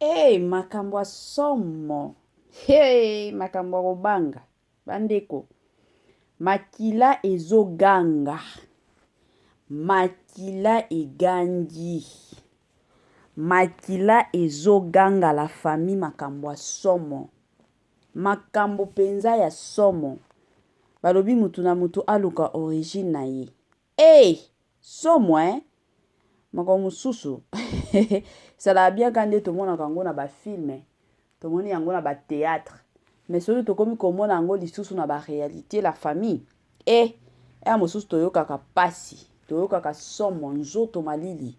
Hey, makambo ya somo. Hey, makambo ya kobanga. Bandeko, makila ezoganga. Makila egangi. Makila ezoganga la famille makambo ya somo. Makambo penza ya somo. Balobi mutu na mutu aluka origine na ye. Hey! Somo hein! Makambo mosusu esalaka bien kaka nde tomonaka yango na ba film, tomoni yango na ba theatre mais soki tokomi komona yango lisusu na ba realite la famille eh heure mosusu toyokaka pasi, toyokaka somo, nzoto malili.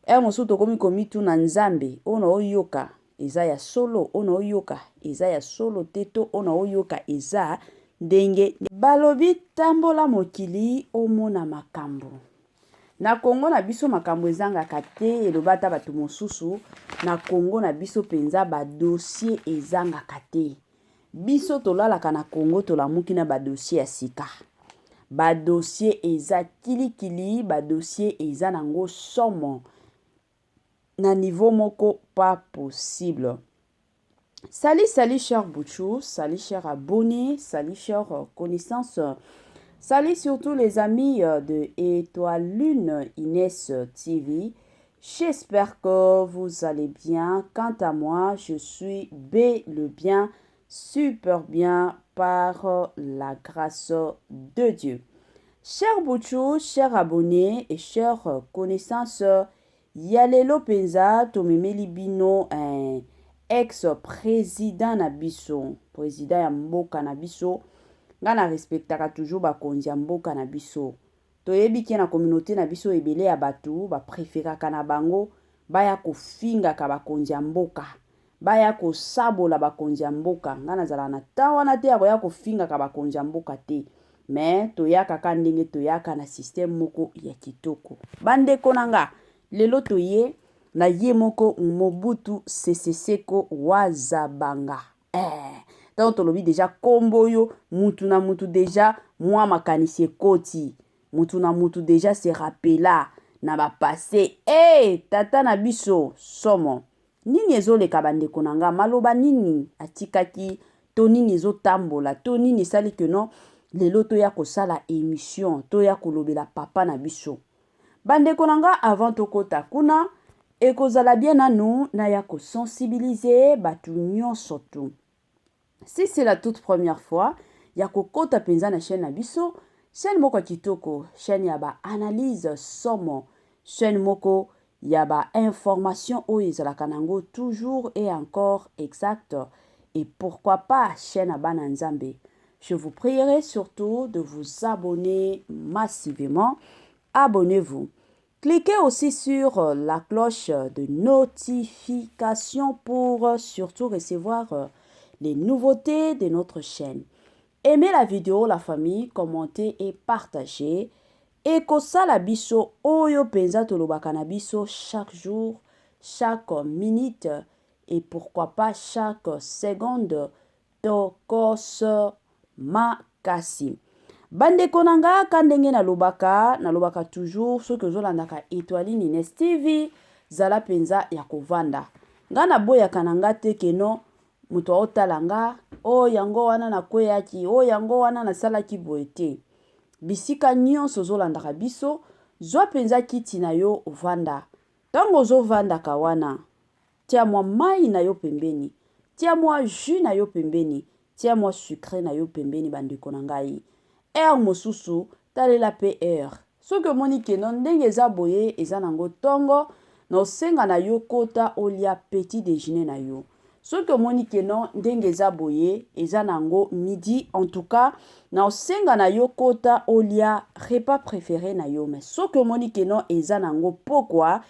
Heure mosusu tokomi komituna Nzambe oyo naoyoka eza ya solo? Oyo naoyoka eza ya solo te to oyo naoyoka eza ndenge Balobi tambola mokili omona makambo. Na Congo na biso makambo ezangaka te eloba ata bato mosusu na Congo na biso penza ba dossiers ezangaka te. Biso tolalaka na Congo tolamuki na ba dossiers ya sika. Ba dossiers eza kilikili, ba dossiers eza nango somo na niveau moko pas possible. Salut, salut cher Bouchou, salut cher abonné, salut cher connaissance, salut surtout les amis de Étoile Lune Inès TV. J'espère que vous allez bien. Quant à moi, je suis bel le bien, super bien par la grâce de Dieu. Cher Bouchou, cher abonné et chers connaissances, ya lelo penza tomemeli bino eh, ex président na biso, président ya mboka na biso. Nga na respectaka toujours bakonzi ya mboka na biso. Toyebi ke na communaute na biso ebele ya batu ba preferaka na bango baya kofingaka bakonzi ya mboka, baya kosabola bakonzi ya mboka. Nga nazalaka na temps wana te ya koya kofingaka bakonzi ya mboka te. Mais toyaka ka ndenge toyaka na système moko ya kitoko. Ba ndeko na nga, lelo toye na ye moko Mobutu Sese Seko wa Zabanga. Eh, ntango tolobi deja kombo oyo mutu na mutu deja mwa makanisi ekoti mutu na mutu deja se rappela na ba passe eh, tata na biso somo nini ezoleka bandeko na nga maloba nini atikaki to nini ezotambola to nini esali que non lelo toya kosala emission toya kolobela papa na biso Bandeko na nga avant tokota kuna ekozala bien nanu naya ko sensibiliser batu nionso tout. Si c'est la toute première fois ya kokota penza na chaîne na biso, chaîne moko ya kitoko, chaîne ya ba analyse somo, chaîne moko ya ba information oyo ezalaka nango toujours et encore exact et pourquoi pas chaîne ya bana Nzambe. Je vous prierai surtout de vous abonner massivement. Abonnez-vous. Cliquez aussi sur la cloche de notification pour surtout recevoir les nouveautés de notre chaîne. Aimez la vidéo, la famille, commentez et partagez. Ekosala biso oyo penza tolobaka na biso chaque jour, chaque minute et pourquoi pas chaque seconde Tokoss makasi. Ba ndeko na nga ka ndenge na lobaka, na lobaka toujours soki ozo landaka Etoiline Ines TV, zala penza ya kovanda. Nga na boyaka na nga te que non mutu aotala nga, oh yango wana na kweyaki, oh yango wana na salaki boye te. Bisika nionso ozo landaka biso, zwa penza kiti na yo ovanda. Tango ozo vandaka wana, Tia mwa mayi na yo pembeni, tia mwa jus na yo pembeni, tia mwa sucre na yo pembeni ba ndeko na ngai. Heure mosusu talela pe heure. Soki omoni que non ndenge eza boye eza nango tongo, naosenga na yo kota olia petit dejeuner na yo. Soki omoni que non ndenge eza boye eza nango midi en tout cas naosenga na yo kota olia repas prefere na yo. Mais soki omoni que non eza nango pokwa,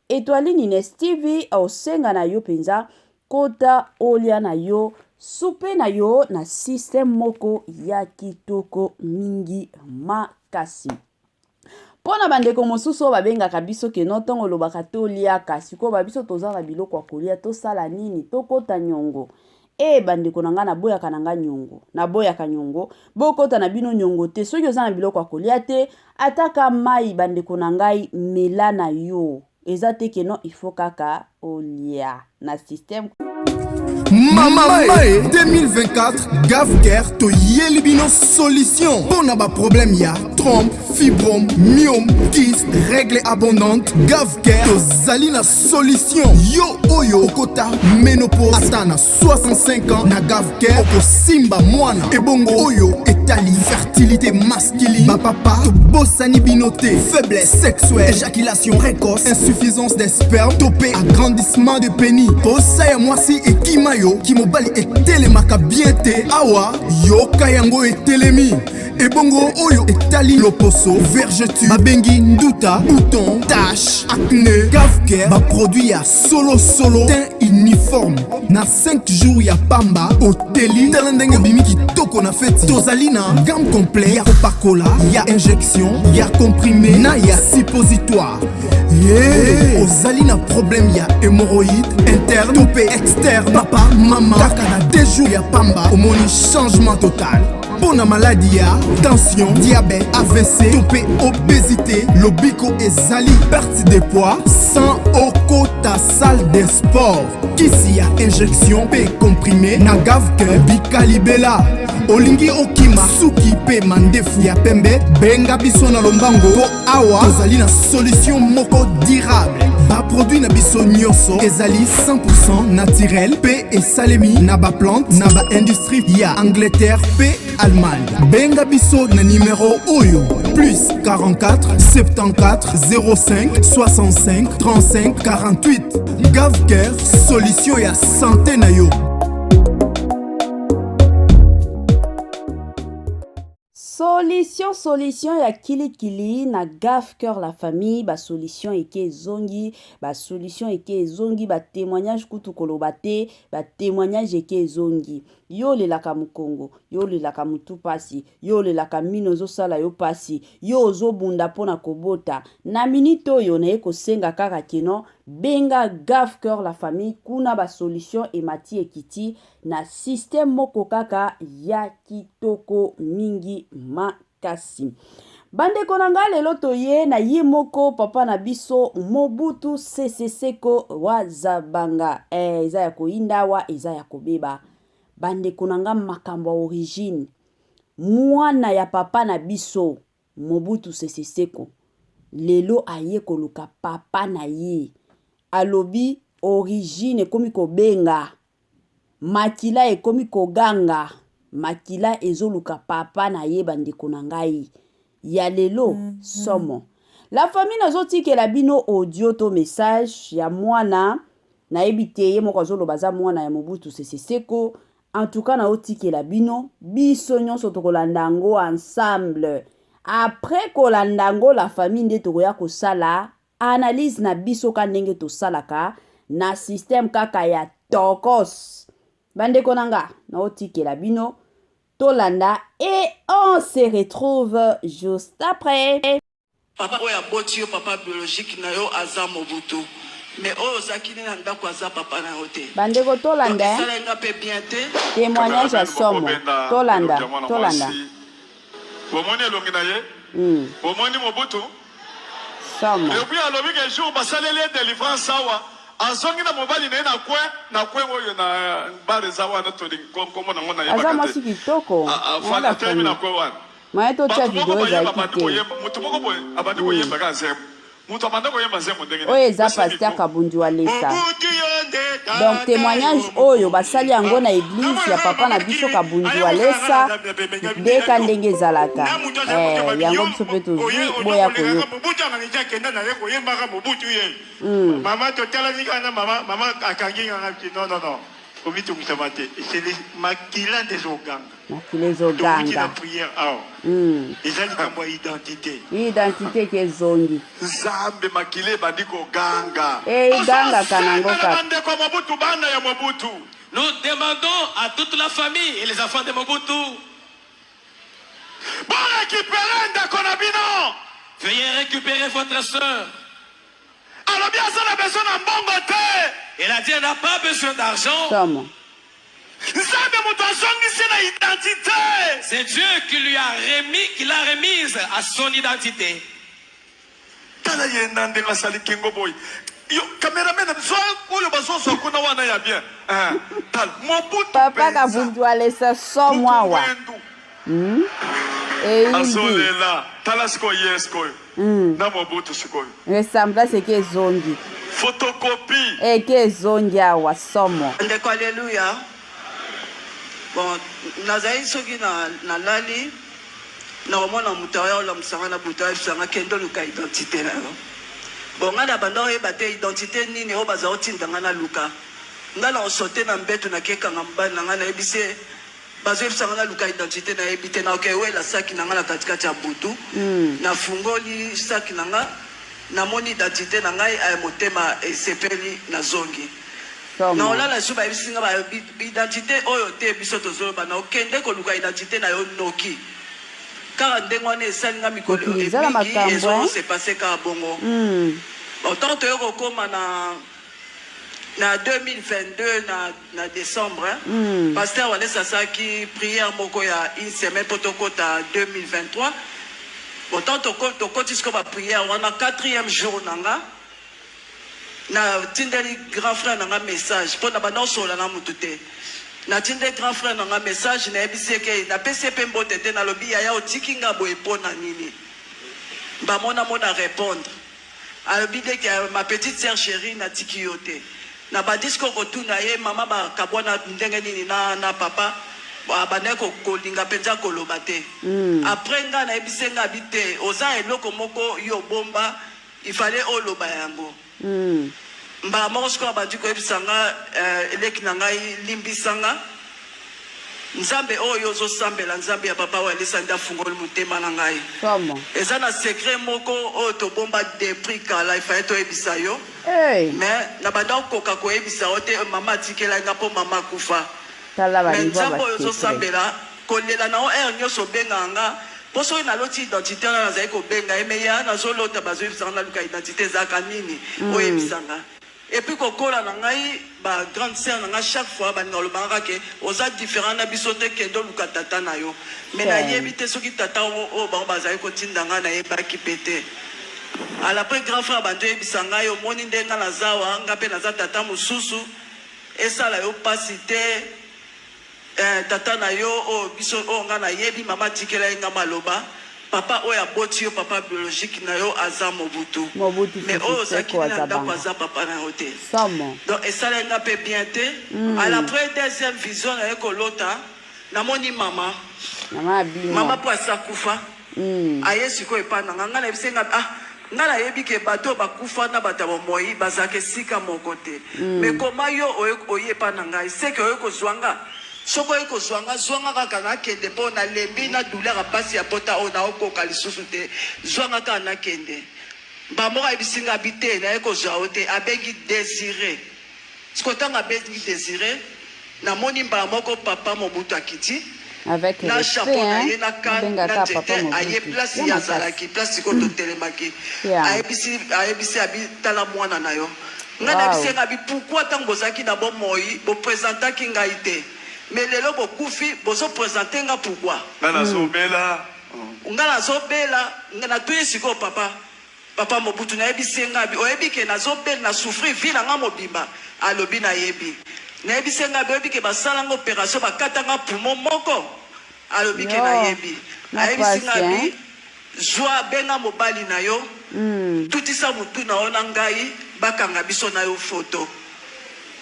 Etoiline Ines TV osenga na yo penza kota olia na yo soupe na yo na système moko ya kitoko mingi makasi. Mpo na bandeko mosusu oyo babengaka biso ke no ntango olobaka toliaka sikoyo ba biso toza na biloko ya kolia tosala nini tokota nyongo e bandeko na ngai naboyaka na ngai nyongo naboyaka nyongo bokota na bino nyongo te soki oza na biloko ya kolia te ataka mai bandeko na ngai mela na yo. Eza te que non il faut kaka olia na système. Mama e 2024 Gavcare toyeli bino solution mpo na baproblème ya trompe, fibrome, myome, kyste, règle abondante. Gavcare tozali na solution. Yo oyo okota ménopause ata na 65 ans, na Gavcare okosimba mwana. Ebongo oyo etali fertilité masculine, bapapa tobosani bino te. Faiblesse sexuelle, éjaculation précoce, insuffisance des sperme to mpe agrandissement de pénis, posa ya mwasi ekima yo, kimobali etelemaka bien te, awa yoka yango etelemi. Ebongo oyo etali loposo, vergeture babengi nduta, bouton, tache, acné, Gavcare baproduit ya solosolo, teint uniforme na 5 jours ya pamba oteli. Tala ndenge obimi kitoko na feti. Tozali na gamme complet ya kopakola, ya injection, ya comprimé na ya suppositoire. Ye ozali na problème ya hémorroïde interne to mpe externe, papa, mama, kaka na 2 jours ya pamba omoni changement total. Mpo na maladi ya tension, diabète, AVC to mpe obésité, lobiko ezali perte de poids sans okota salle de sport. Kisi ya injection mpe comprimé na Gavcare bikalibela. Olingi okima suki mpe mandefu ya pembe, benga biso na lombango mpo awa tozali na solution moko durable. Baproduit na biso nyonso ezali 100 naturel mpe esalemi na baplante na baindustrie ya Angleterre mpe Allemagne. Benga biso na nimero oyo: plus 44 74 05 65 35 48. Gavcare, solution ya santé na yo. Solution, solution ya kilikili na Gavcare la famille. Basolution eke ezongi, basolution eke ezongi, batémoignage kutu koloba te, batémoignage eke ezongi. Yo olelaka mokongo, yo olelaka motu pasi, yo olelaka mino ezosala yo pasi, yo ozobunda mpona kobota, na minute oyo naye kosenga kaka que non, benga Gavcare la famille. Kuna basolution emati ekiti na système moko kaka ya kitoko mingi makasi. Bandeko na ngai, lelo toye na ye moko papa na biso Mobutu Sese Seko wa Zabanga. Eza ya koyinda awa, eza ya kobeba. Bandeko na nga, makambo ya origine, mwana ya papa na biso Mobutu Sese Seko lelo aye koluka papa na ye. Alobi origine ekomi kobenga, makila ekomi koganga, makila ezoluka papa na ye. Bandeko na ngai, ya lelo somo. La famille, nazotikela bino audio to message ya mwana, nayebi te, ye moko azoloba aza mwana ya Mobutu Sese Seko. En tout cas, naotikela bino, biso nyonso tokolanda yango ensemble. Après kolanda yango, la famille, nde tokoya kosala analyse na biso ka ndenge tosalaka na système kaka ya tokos. Bandeko na nga, naotikela bino tolanda et on se retrouve juste après. Papa oyo aboti yo, papa biologique na yo aza Mobutu, mais oyo ozalaki nde na ndako aza papa na yo te. Bandeko, tolanda. Esalai nga mpe bien te. Témoignage ya somo, tolanda, tolanda. Bomoni elongi na ye? Bomoni Mobutu? Somo. Et puis alobi ke jour basaleli ye délivrance awa, azongi na mobali na ye na coin na coin oyo na bar eza wana, tolingi kombo nango. Aza mwasi kitoko. Atelemi na coin wana. Maye totia video ezalaki te. Motu moko boye abandi koyemba kaka nzembo, moto abanda koyemba nzembo ndenge Oyo eza pasteur Kabundi wa Lesa. Donc témoignage oyo basali yango na église ya papa na biso Kabundi wa Lesa, ndeka ndenge ezalaka. Yango biso mpe tozwi boya koyoka. Mobutu angangisi, akenda na ye koyembaka Mobutu ye. Mama totalani kaka na mama, mama akangi nganga: "Non, non, non, komitungisama te, c'est makila nde ezoganga." Makila Towuti na ezoganga. Prière awa eza likambo ya identité. Identité eke ezongi. Nzambe, makili ebandi koganga. Egangaka nango Ozosenga na kaka. bandeko ya Mobutu, bana ya Mobutu. Nous demandons à toute la famille et les enfants de Mobutu, borécupérer ndeko na bino. Veuillez récupérer votre sœur. Alobi aza na besoin na mbongo te. Elle a dit elle n'a pas besoin d'argent. Somo. Nzambe moto azongisi na identité. C'est Dieu qui lui a remis, qui l'a remise à son identité. Tata. Tala ye na ndenge asali kingo boye. Yo cameraman zwa oyo bazozwa kuna wana ya bien. Eh, tala Mobutu Papa penza. Kavundu alesa somo awa. Kuku Hmm? Eyindi. Azolela. Tala sikoyo ye sikoyo. Na Mobutu sikoyo. Ressemblance eke ezongi. Photocopie. Eke ezongi awa somo. Ndeko alleluia bon nazali soki na nalali nakomona moto aya olamusa nga na butu ayebisa nga kende oluka identite na yo bon nga na banda oyeba te identite nini oyo baza otinda nga naluka nga na osote na mbetu nakekanga mobali na nga nayebisi ye bazoyebisa nga naluka identite nayebi te naoke wela saki na nga na katikati ya butu nafungoli saki na nga namoni identite na ngai aya motema esepeli nazongi Somo. Naolala lisusu bayebisi nga ba identite oyo te biso tozoloba na okende koluka identite na yo noki kaka ndenge wana esali nga mikolo Mokili eza na mingi makambo ezo hein. se passe kaka bongo bon tango toye kokoma na na 2022 na na decembre pasteur Walesa asalaki prière moko ya une semaine po tokota 2023 bon tango tokoti sikoyo ba prière wana quatrième jour na nga Na tindeli grand frère na nga message po na banda kosolola na mutu te. Na tindeli grand frère na nga message na yebisi ye ke na pesi ye pe mbote te na lobi yaya otiki nga boye pona nini? Ba mona mona repondre alobi nde ke ma petite sœur cherie na tiki yo te. Na bandi sikoyo kotuna ye mama ba kabwana ndenge nini na na papa abandaki ko kolinga penza koloba te. Après nga na yebisi ye nga abi te oza eloko moko yo obomba Il fallait oloba yango mbala moko sikoyo abandi koyebisa nga eh, leki na ngai limbisa nga nzambe oyo ozosambela nzambe ya papa walesa nde afungoli motema na ngai Somo. eza na secret moko oyo tobomba depuis kala il fallait toyebisa yo Hey. mais na banda kokoka koyebisa yo te mama atikelaki nga mpo mama akufa Tala ba Mais niveau ya nzambe ba oyo secret. ozosambela kolela na yo heure nioso obengaka nga po soki naloti identite wana nazali kobenga ye mais yaya nazolota bazoyebisa nga naluka identite ezalaka nini oyebisa nga epuis kokola na ngai ba grande sœur na nga chaque fois balinga koloba nga kaka ke oza different na biso te kende oluka tata na yo mais nayebi te soki tata oyo bango bazali kotinda nga nayebaki pe te à l'après grand frère abandi oyebisa ngai omoni nde nga naza awa nga pe naza tata mosusu Esala yo pasi te eh tata na yo oyo biso oyo nga na yebi mama atikela ye nga maloba papa oyo aboti yo papa biologique na yo aza Mobutu Mobutu mais Sese oyo ozalaki Seko ne na ndaku Azabanga. aza papa na yo te Somo. donc esalaki nga pe bien te à l'après deuxième vision naye kolota namoni mama Mama ya bino. mama po asi akufa Aye sikoyo epa na nga, nga nayebisi ye nga ah nga nayebi ke bato oyo bakufa na bato ya bomoi bazalaka esika moko te mais comment yo oye oye epa na ngai ce que oye kozua nga? Soki oye kozua nga zua nga kaka nakende po nalembi na douleur ya pasi ya pota oyo nao koka lisusu te zua nga kaka nakende. Mbala moko ayebisi nga abi te naye kozua yo te abengi Desire. Sikoyo tango abengi Desire, namoni mbala moko papa Mobutu akiti Avec na respect, chapeau na hein? ye na canne Abenga na kaka papa nzete aye Mobutu. place Ya ye makasi. azalaki place sikoyo totelemaki Yeah. ayebisi ayebisi abi tala mwana na yo ngai nayebisi Wow. ye ngai abi pourquoi ntango bozalaki na bomoi bopresentaki ngai te mais lelo bokufi bozo presente nga pourquoi Nga nazobela. ngai nazobela ngai natuni sikoyo papa Papa Mobutu nayebisi ye ngabi oyebi ke nazo bela na souffrir vie na nga mobimba alobi nayebi nayebisi ye ngabi oyebi ke basala nga operation bakata nga poumon moko alobi ke Yo, nayebi na ayebisi pasi ngabi hein. zua benga mobali na yo tutisa mutu na yo na ngai bakanga biso na yo photo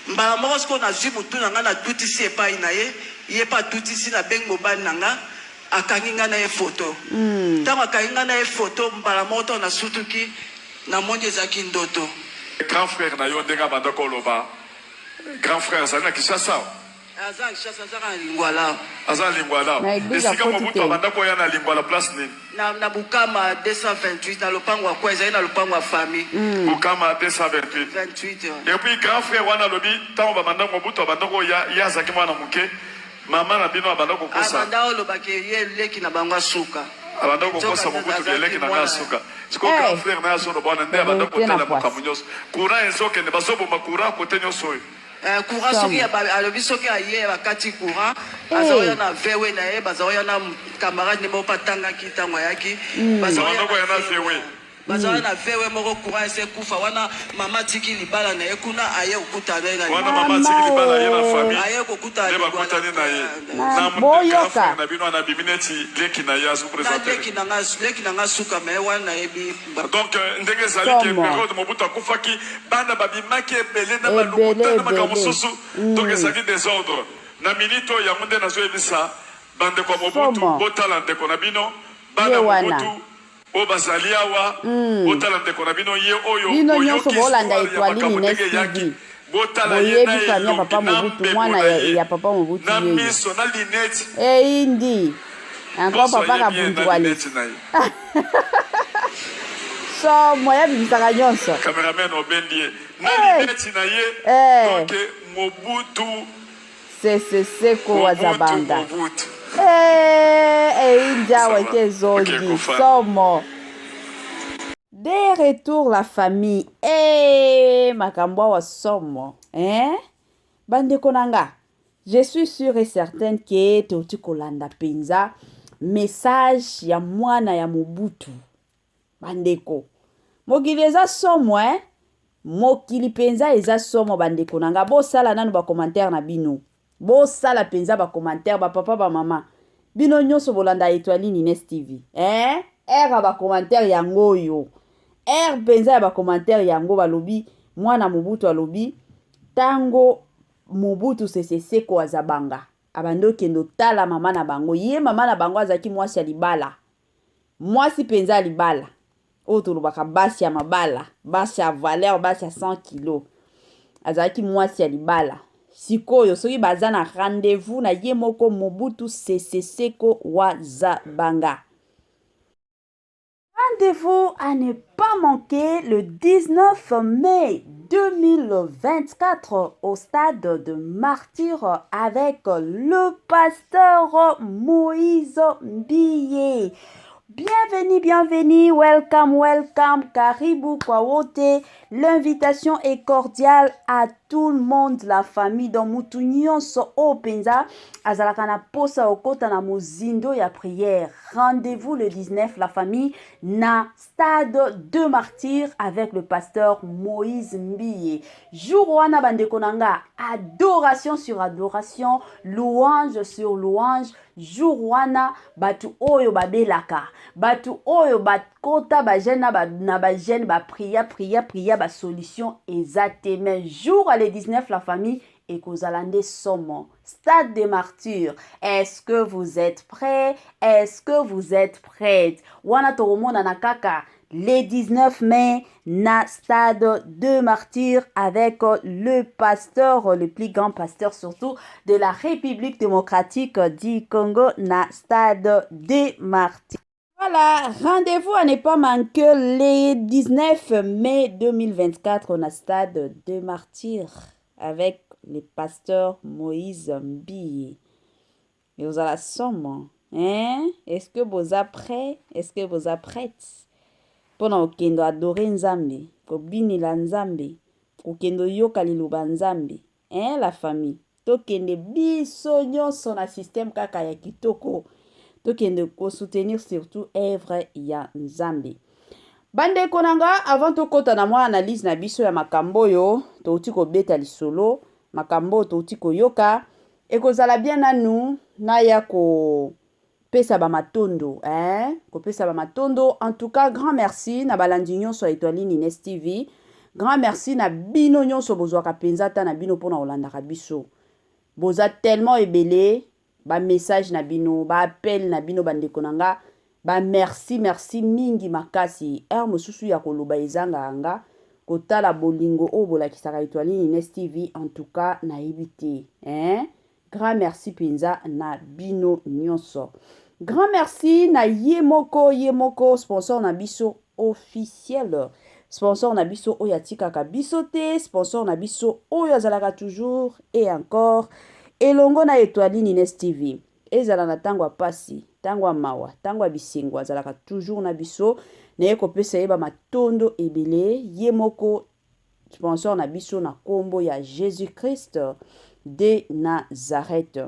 mbala moko sikoyo nazui mutu na nga natutisi epai na ye ye pe atutisi nabengi mobali na nga Akangi nga na ye photo. Tango akangi nga na ye photo mbala moko tango nasutuki namoni ezalaki ndoto. Grand frère na yo ndenge abanda koloba grand frère azali na Kinshasa awa? Aza na Kinshasa aza kaka na Lingwala awa. Aza na Lingwala Na awa. eglise Esika akoti Mobutu te. abanda koya na Lingwala place nini? Na, na Bukama 228 na lopango ya coin ezali na lopango ya famille. Bukama 228. 28 ouais. Et puis grand frère wana alobi tango babanda Mobutu abanda koya ye azalaki mwana moke Mama na bino abanda kokosa. Abanda oloba ke ye leki na bango ya suka. Abanda kokosa Nzoka Mobutu ke azalaki leki na nga mwana ya suka. Sikoyo grand Hey. frère naye azoloba wana nde abanda Verite na kotala pwasa. makambo nyonso. Courant ezokende bazoboma courant kote nyonso oyo. Eh, courant soki Somo. ya ba- alobi soki aye bakati courant Hey. azaoya na vewe na ye bazaoya na camarade ne moko mpe atangaki ntango ayaki bazaoya Babanda koya na na vewe. vewe. Bazala na VW moko courant esi ekufa wana mama atiki libala na ye kuna aye kokutana na ye na Wana mama atiki libala aye na famille aye kokutana nde bakutani na ye na na grand Boyoka. frère na bino wana abimi neti leki na ye azo na presenter leki na nga leki na nga suka mais wana nayebi Donc ndenge ezali ke Somo. periode Mobutu akufaki bana babimaki ebele na Ebele balokuta na makambo ebele. mosusu donc ezalaki desordre na minute oyo yango nde nazoyebisa bandeko ya Mobutu Somo. botala ndeko na bino bana Ye ya wana. Mobutu oyo bazali awa botala ndeko na bino ye oyo Bino nyonso boyoki bolanda histoire ya Etoile makambo Nines ndenge eyaki TV. botala ye na Boyebi famille ya elongi papa na Mobutu, mbebo mwana na ya, ye ya papa Mobutu na yeyo. miso na lineti Eyindi. Encore nyonso papa ayebi ye Kabuntu na wale. lineti na ye. Somo ya bimisaka nyonso. Cameraman obendi ye na Eh. lineti na ye Eh. donc Mobutu Sese Seko Mobutu Wazabanga. Mobutu Eh, eyindi Ça awa va. eke Ok, ezongi. kufa. Somo. De retour la famille. Eh, makambo awa somo. Eh? Bandeko na nga. Je suis sûre et certaine que touti kolanda penza message ya mwana ya Mobutu. Bandeko. Mokili eza somo eh? Mokili penza eza somo bandeko na nga. Bosala nanu ba commentaire na bino. Bosala penza ba commentaire ba papa ba mama. Bino nyonso bolanda Etoile Nines TV. Eh? Heure ya ba commentaire yango oyo. Heure penza ya ba commentaire yango balobi mwana Mobutu alobi tango Mobutu Sese Seko Azabanga abandi okende otala mama na bango. Ye mama na bango azalaki mwasi ya libala. Mwasi penza ya libala. Oyo tolobaka basi ya mabala, basi ya valeur, basi ya 100 kilo. Azalaki mwasi ya libala. Sikoyo soki baza na rendez-vous na ye moko Mobutu Sese Seko Wazabanga. Rendez-vous à ne pas manquer le 19 mai 2024 au stade de Martyrs avec le pasteur Moïse Mbiye. Bienvenue, bienvenue, welcome, welcome, karibu kwa wote. L'invitation est cordiale à tout le monde, la famille. Donc mutu nyonso oyo penza azalaka na posa okota na mozindo ya prière. Rendez-vous le 19, la famille, na stade de Martyrs avec le pasteur Moïse Mbiye. Jour wana bandeko na nga, adoration sur adoration, louange sur louange. Jour wana batu oyo babelaka, batu oyo bakota ba jeune na ba, na ba jeune ba priya priya priya ba solution eza te. Mais jour le 19 la famille ekozala nde somo. Stade de Martyrs. Est-ce que vous êtes prêts? Est-ce que vous êtes prêtes? Wana tokomonana kaka le 19 mai na stade de Martyrs avec le pasteur, le plus grand pasteur surtout de la République démocratique du Congo na stade de Martyrs. Voilà, rendez-vous à ne pas manquer le 19 mai 2024 na stade de Martyrs avec le pasteur Moïse Mbiye. Et vous allez somme, hein? Est-ce que vous êtes prêts? Est-ce que vous êtes prêtes? Pona okendo adorer Nzambe, kobinela Nzambe, kokendo yoka liloba Nzambe, hein la famille? Tokende biso nyonso na système kaka ya kitoko. Tokende ko soutenir surtout œuvre ya Nzambe. Bandeko na nga, avant tokota na mwa analyse na biso ya makambo oyo touti kobeta lisolo, makambo oyo touti koyoka, ekozala bien nanu naya kopesa ba matondo, hein? Kopesa ba matondo. En tout cas, grand merci na balandi nyonso ya Etoile Nines TV. Grand merci na bino nyonso bozwaka penza ta na bino pona kolandaka biso. Boza tellement ebele, ba message na bino, ba appel na bino bandeko na nga, ba merci merci mingi makasi. Heure mosusu ya koloba ezangaka nga, kotala bolingo oyo bolakisaka Etoile Nines TV, en tout cas nayebi te, hein? Grand merci penza na bino nyonso. Grand merci na ye moko sponsor na biso officiel. Sponsor na biso oyo atikaka biso te, sponsor na biso oyo azalaka toujours et encore elongo na Etoile Nines TV. Ezala na tango ya pasi, tango ya mawa, tango ya bisengo, azalaka toujours na biso. Naye kopesa ye ba matondo ebele, ye moko sponsor na biso na kombo ya Jésus-Christ de Nazareth.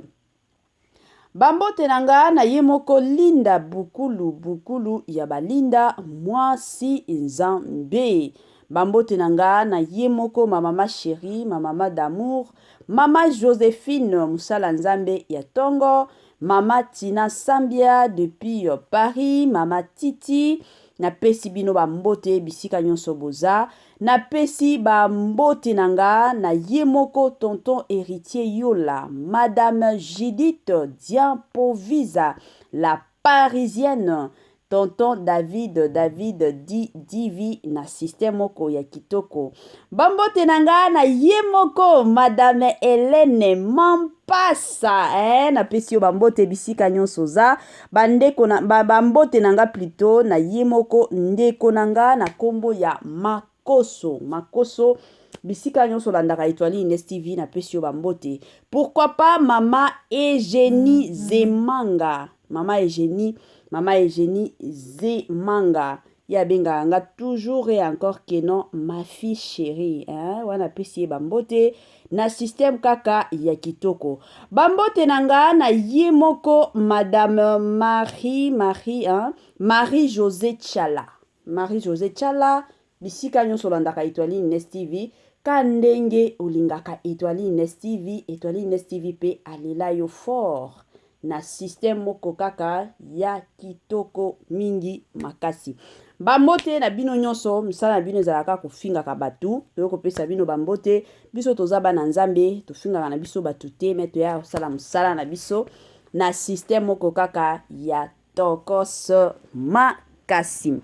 Bambote na nga na ye moko Linda Bukulu Bukulu ya ba Linda mwasi Nzambe. Bambote na nga na ye moko ma mama cherie, ma mama d'amour, mama Josephine mosala Nzambe ya tongo, mama Tina Sambia depuis Paris, mama Titi, napesi bino ba mbote bisika nyonso boza. Napesi ba mbote na nga na ye moko tonton Heritier Yola, madame Judith Diampovisa la parisienne, tonton David David dit Divi na système moko ya kitoko. Ba mbote na nga na ye moko madame Helène Mampasa eh, napesi yo ba mbote bisika nyonso oza. Ba ndeko na ba, ba mbote na nga plutot na ye moko ndeko na nga na kombo ya Makoso Makoso bisika nyonso olandaka Etoile Ines TV napesi yo ba mbote. Pourquoi pas mama Eugenie Zemanga mama Eugenie mama Eugenie Zemanga Ye abengaka nga toujours et encore que non ma fille cherie hein, wana apesi ye ba mbote na système kaka ya kitoko. Ba mbote na nga na ye moko madame Marie Marie hein, Marie Josee Tshala Marie Josee Tshala bisika nyonso olandaka Etoile Ines TV ka ndenge olingaka Etoile Ines TV, Etoile Ines TV pe alela yo fort na système moko kaka ya kitoko mingi makasi. Ba mbote na bino nyonso, misala na bino ezalaka kofingaka batu, toye kopesa bino ba mbote, biso toza bana Nzambe, tofingaka na biso batu te, mais toya kosala mosala na biso na système moko kaka ya tokos makasi.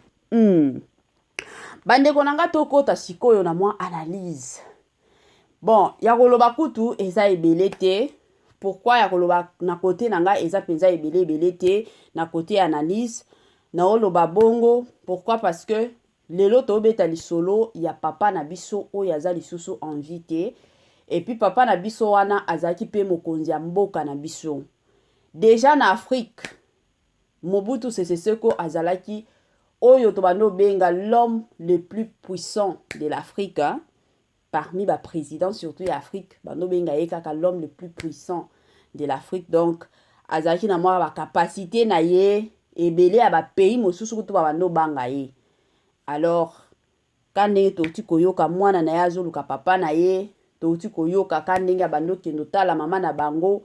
Bandeko na nga, tokota sikoyo na mwa analyse. Bon, ya koloba kutu eza ebele te. Pourquoi ya koloba na kote na nga eza penza ebele ebele te na kote ya analyse. Naoloba bongo pourquoi? Parce que lelo tobeta lisolo ya papa na biso oyo aza lisusu en vie te. Et puis papa na biso wana azalaki pe mokonzi ya mboka na biso. Dejà na Afrique, Mobutu Sese Seko azalaki oyo tobandi obenga l'homme le plus puissant de l'Afrique, hein? Parmi ba présidents surtout ya Afrique, bando benga ye kaka l'homme le plus puissant de l'Afrique. Donc azalaki na mwa ba capacité na ye ebele ya ba pays mosusu kutu ba bando banga ye. Alors Ka ndenge touti koyoka mwana na ye azoluka papa na ye, touti koyoka ka ndenge abandi okende otala mama na bango,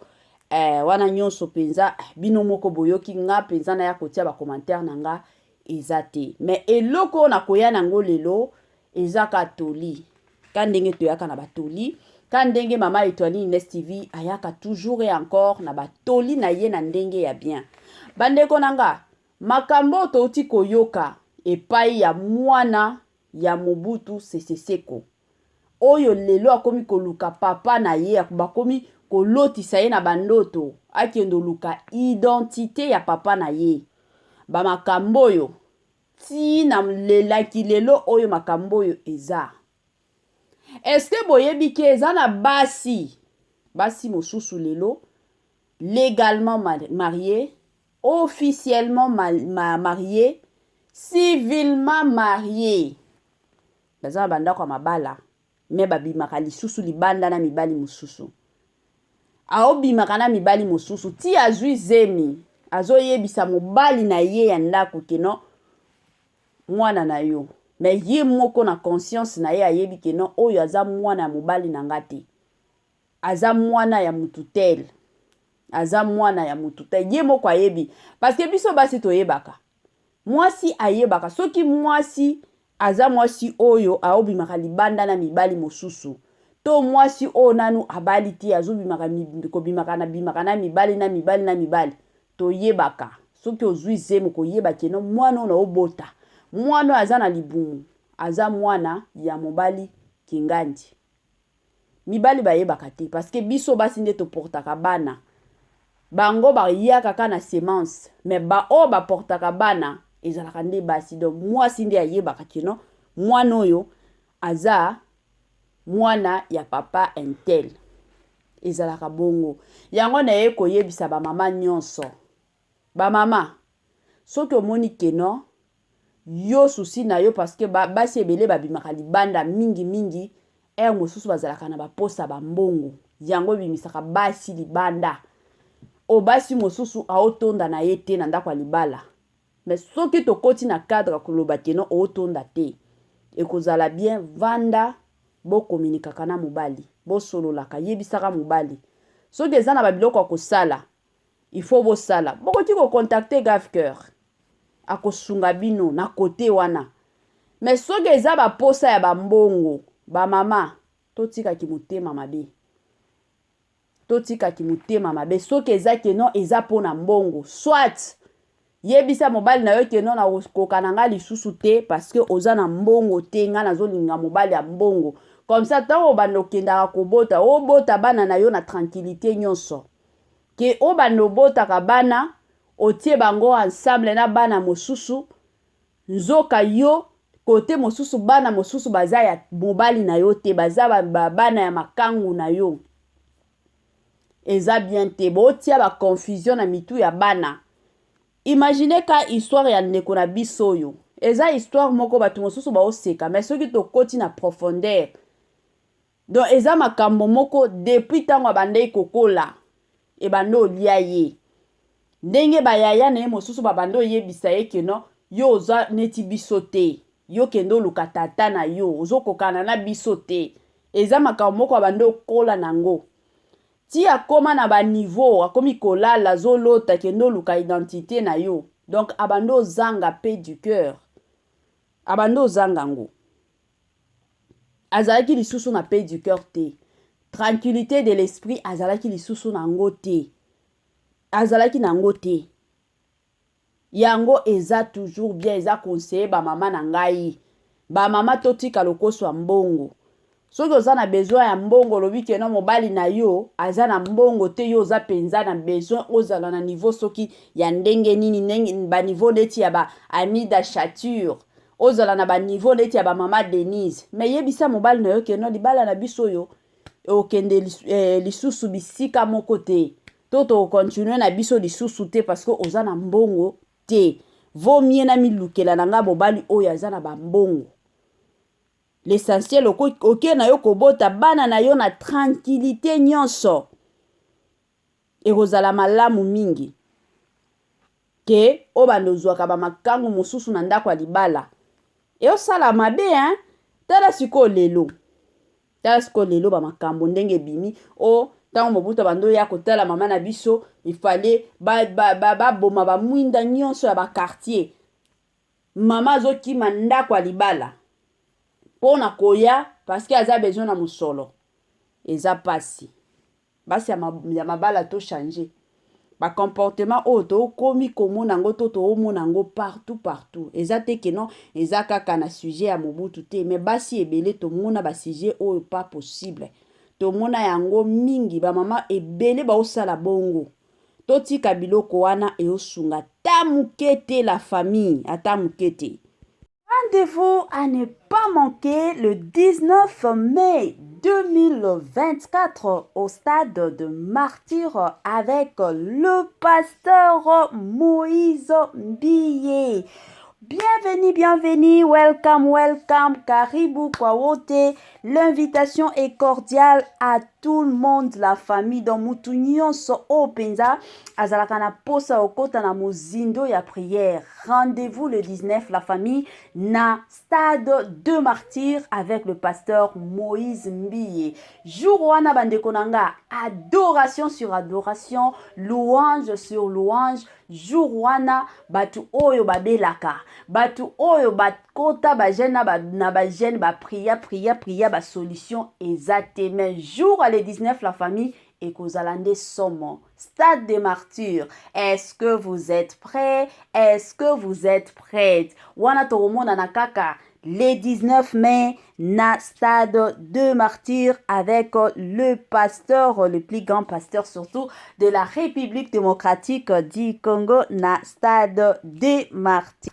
eh, wana nyonso mpenza eh, bino moko boyoki nga mpenza naya kotia ba commentaire na nga eza te. Mais eloko oyo nakoya nango lelo eza ka toli, ka ndenge toyaka na batoli, ka ndenge mama Etoile Ines TV ayaka toujours et encore na batoli na ye na ndenge ya bien. Bandeko na nga, Makambo oyo touti koyoka epayi ya mwana ya Mobutu Sese Seko, oyo lelo akomi koluka papa na ye, bakomi kolotisa ye na ba ndoto akende oluka identite ya papa na ye. Ba makambo oyo ti na lelaki lelo oyo makambo oyo eza. Est-ce que boyebi ke eza na basi, basi mosusu lelo legalement marie, officiellement marie, civilement marie, baza na bandako ya mabala mais babimaka lisusu libanda na mibali mosusu. Aobimaka na mibali mosusu ti azwi zemi, azoyebisa mobali na ye ya ndako ke non, mwana na yo, mais ye moko na conscience na ye ayebi ke non, oyo aza mwana ya mobali na nga te. Aza muana ya mutu tel aza muana ya mutu tel ye moko ayebi parce que biso basi toyebaka muasi ayebaka soki muasi aza muasi oyo aobimaka libanda na mibali mosusu to muasi oyo nanu abali te azobimaka kobimaka na bimaka na mibali na mibali na mibali toyebaka soki ozui zemi koyeba keno muana oyo naobota muana oyo aza na libumu aza muana ya mobali kingandi Mibali bayebaka te parce que biso basi nde to portaka bana. Bango bayaka kaka na semence mais ba oyo ba portaka bana ezalaka nde basi donc mwasi nde ayebaka que non mwana oyo aza mwana ya papa un tel. Ezalaka bongo. Yango naye koyebisa ba mama nyonso. Ba mama soki omoni que non yo souci na yo parce que ba basi ebele babimaka libanda mingi mingi heure mosusu bazalaka na ba posa ba mbongo yango ebimisaka basi libanda. Oyo basi mosusu aotonda na ye te na ndako ya libala. Mais soki tokoti na cadre ya koloba que non otonda te, ekozala bien vanda bo communiquaka na mobali, bosololaka, yebisaka mobali soki eza na ba biloko ya kosala il faut bosala. Bokoki ko contacter Gave Coeur akosunga bino na cote wana. Mais soki eza ba posa ya ba mbongo, ba mama totika kimotema mabe. Totika kimotema mabe soki eza que non eza pona mbongo soit yebisa mobali na yo que non nakokoka na nga lisusu te parce que oza na mbongo te nga nazolinga mobali ya mbongo comme ça ntango obanda okendaka kobota obota bana na yo na tranquillité nyonso ke obanda obotaka bana otie bango ensemble na bana mosusu nzoka yo kote mosusu bana mosusu baza ya mobali na yo te baza ba, ba, bana ya makangu na yo eza bien te botia ba confusion na mitu ya bana imagine ka histoire ya ndeko na biso oyo eza histoire moko bato mosusu baoseka mais soki tokoti na profondeur Donc eza makambo moko depuis tango abandaki kokola ebanda olia ye ndenge ba yaya na ye mosusu babanda oyebisa ye que non yo oza neti biso te yo kende oluka tata na yo ozokokana na biso te eza makambo moko abanda okola na ngo ti akoma na ba niveau akomi kolala azolota kende oluka identite na yo donc abanda ozanga paix du cœur abanda ozanga ngo Azalaki lisusu na paix du cœur te. Tranquillité de l'esprit azalaki lisusu na yango te. Azalaki na yango te. Yango eza toujours bien, eza conseiller ba mama na ngai. Ba mama totika lokoso ya mbongo. Soki oza na besoin ya mbongo olobi ke no mobali na yo aza na mbongo te yo oza penza na besoin ozala na niveau soki ya ndenge nini ndenge ba niveau neti ya ba Amida Chature ozala na ba niveau neti ya ba mama Denise mais yebisa mobali na yo ke no libala na biso oyo okende eh, lisusu bisika moko te to tokontinue na biso lisusu te parce que oza na mbongo te vaut mieux na milukela na nga mobali oyo aza na bambongo l'essentiel oke na yo kobota bana na yo na tranquillité nyonso ekozala malamu mingi ke obanda ozwaka ba makangu mosusu na ndako ya libala eosala mabe hein tala sikoyo lelo tala sikoyo lelo ba makambo ndenge ebimi o oh, ntango mobutu abanda oya kotala mama na biso ifale baboma ba, ba, ba bamwinda nyonso ya bakartier mama azokima ndako ya libala mpo na koya parceke aza besoin na mosolo eza mpasi Basi ya mabala to changer ba comportement oyo to komi komona yango to to mona yango partout partout eza te que non eza kaka na sujet ya Mobutu te mais basi ebele tomona ba sujet oyo pas possible tomona yango mingi ba mama ebele baosala bongo totika biloko wana eosunga ata muke te la famille ata muke te. Rendez-vous à ne pas manquer le 19 mai 2024 au stade de Martyrs avec le pasteur Moïse Mbiye. Bienvenue, bienvenue, welcome, welcome, karibu kwa wote. L'invitation est cordiale à tout le monde, la famille. Donc mutu nyonso oyo penza azalaka na posa okota na mozindo ya prière. Rendez-vous le 19 la famille na stade de martyrs avec le pasteur Moïse Mbiye. Jour wana bandeko na nga, adoration sur adoration, louange sur louange. Jour wana batu oyo babelaka, batu oyo bakota ba jeune na ba, na ba jeune ba priya priya priya ba solution eza te mais jour le 19 la famille ekozala nde somo. Stade des martyrs, est-ce que vous êtes prêts? Est-ce que vous êtes prêtes? Wana tokomonana kaka le 19 mai na stade de martyrs avec le pasteur, le plus grand pasteur surtout de la République démocratique du Congo na stade des martyrs.